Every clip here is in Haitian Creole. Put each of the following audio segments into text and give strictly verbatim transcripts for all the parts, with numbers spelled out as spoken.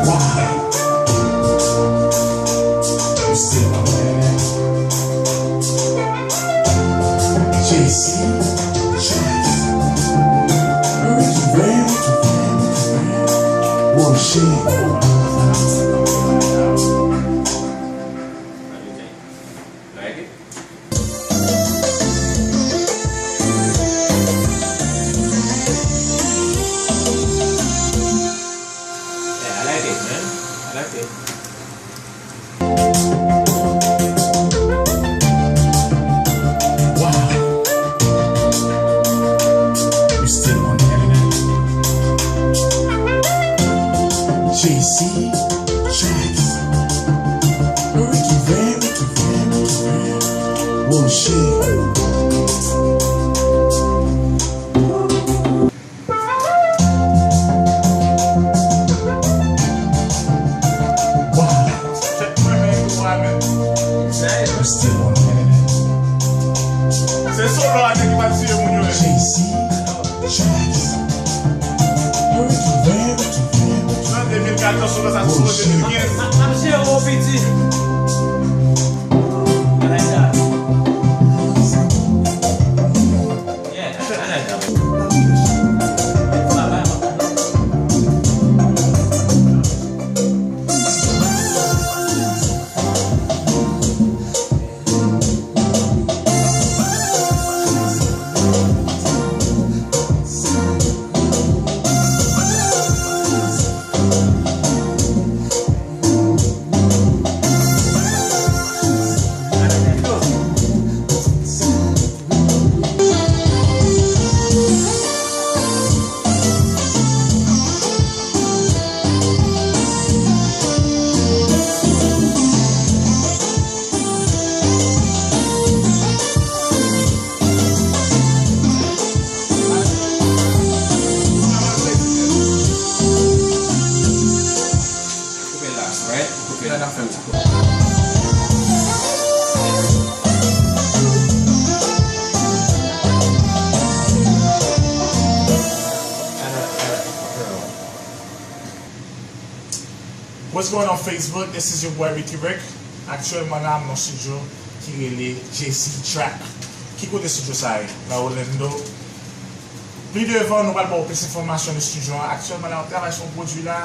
Wow. You still on it. J C Tracks. Ricky Ram. Whoa, shit. Like it? Yeah, I like it, man. I like it. Wow. You still on the internet? J C Tracks. Ricky Van, Ricky Van, Ricky Van. Whoa, shit. Wow. Still on the internet. Se solo a ki pa tiye moun yo. J C Tracks. Ricky Van, Ricky Van. Nan de mil katòz, solo sa sou de mil kenz. Ap jere w, piti. I like that. Yeah, I like that one. Koupe la, right? Koupe la, n ap fè yon ti koupe. What's going on, Facebook? This is your boy Ricky Rick. Aktyèlman la, m nan studio ki rele J C Track. Ki kote studio sa ye? Nan Orlando. Pli devan, nou pral ba w plis enfòmasyon de studio an. Aktyèlman la, nou travay sou yon pwodui la.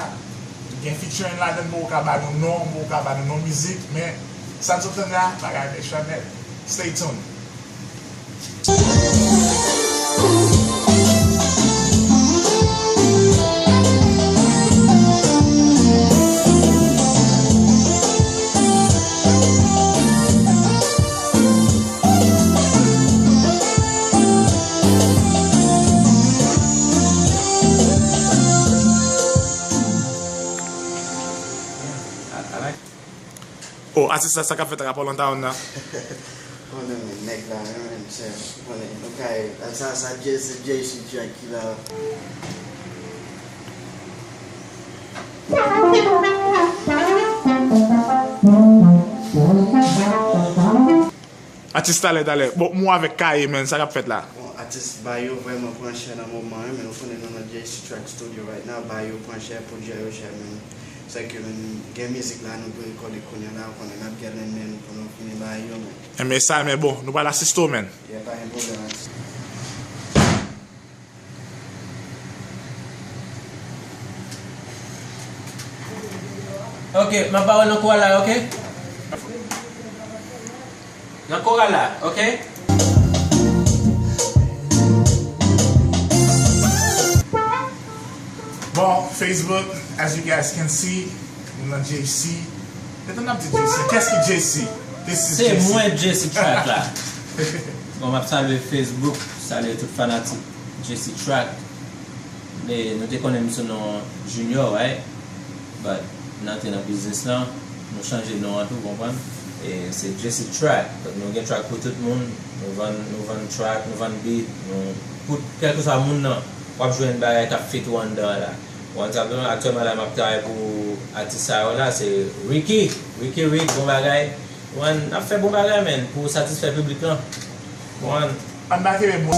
Gen featuring ladan, m poko ka ba nou non, m poko ka ba nou non mizik, men sa n sot tande a, bagay mechan nèt. Stay tuned. Oh, atis la, sa k ap fèt rapò lan ta yon nan? Konnen men nèg la, men, men, chè, konnen, nou kay, sa, sa, J C, J C Track ki la. Atis talè, talè. Bon, mwen avèk Kaye, menn, sa k ap fèt la? Bon, atis Bayo vrèman pran chè nan moman an, men nou konnen nou nan J C Track Studio right now, Bayo pran chè, pwodui yo chè, men sèke, men gen mizik la nou dwe rekòde kounye a la, ou konnen n ap gèt len men pou nou fini bagay yo, men. Enben sa, men bon, nou pral asiste w, menn. Yeah, pa gen pwoblèm, atis. Ok, m ap ba w nan koral la, ok? Nan koral la, ok? Bon, Facebook, as you guys can see, nou nan J C. Gentan n ap di J C. Kiyès ki J C? This is J C. Se mwen J C Track la. Bon, m ap salye Facebook, salye tout fanatik J C Track. E, nou te konnen m sou non Junior, right? But n antre nan biznis lan, nou chanje non an tou, konprann? E se J C Track. Donk, nou gen track pou tout moun. Nou vann, nou vann track, nou vann beat, nou, pou kèlkeswa moun nan, w ap jwenn bagay k ap fit ou anndan an la. Ou konprann sa m di w? Aktyèlman la, m ap travay pou atis sa yo la, se Ricky. Ricky Rick, bon bagay. Ou konprann? N ap fè bon bagay, menn, pou satisfè piblik lan. Ou konprann? Ann make men moun.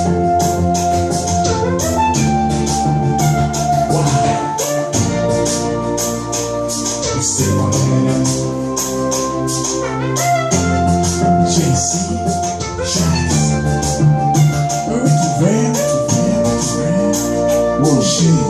Wow. J C Tracks. Ricky Van, Ricky Van, Ricky Van. Roger.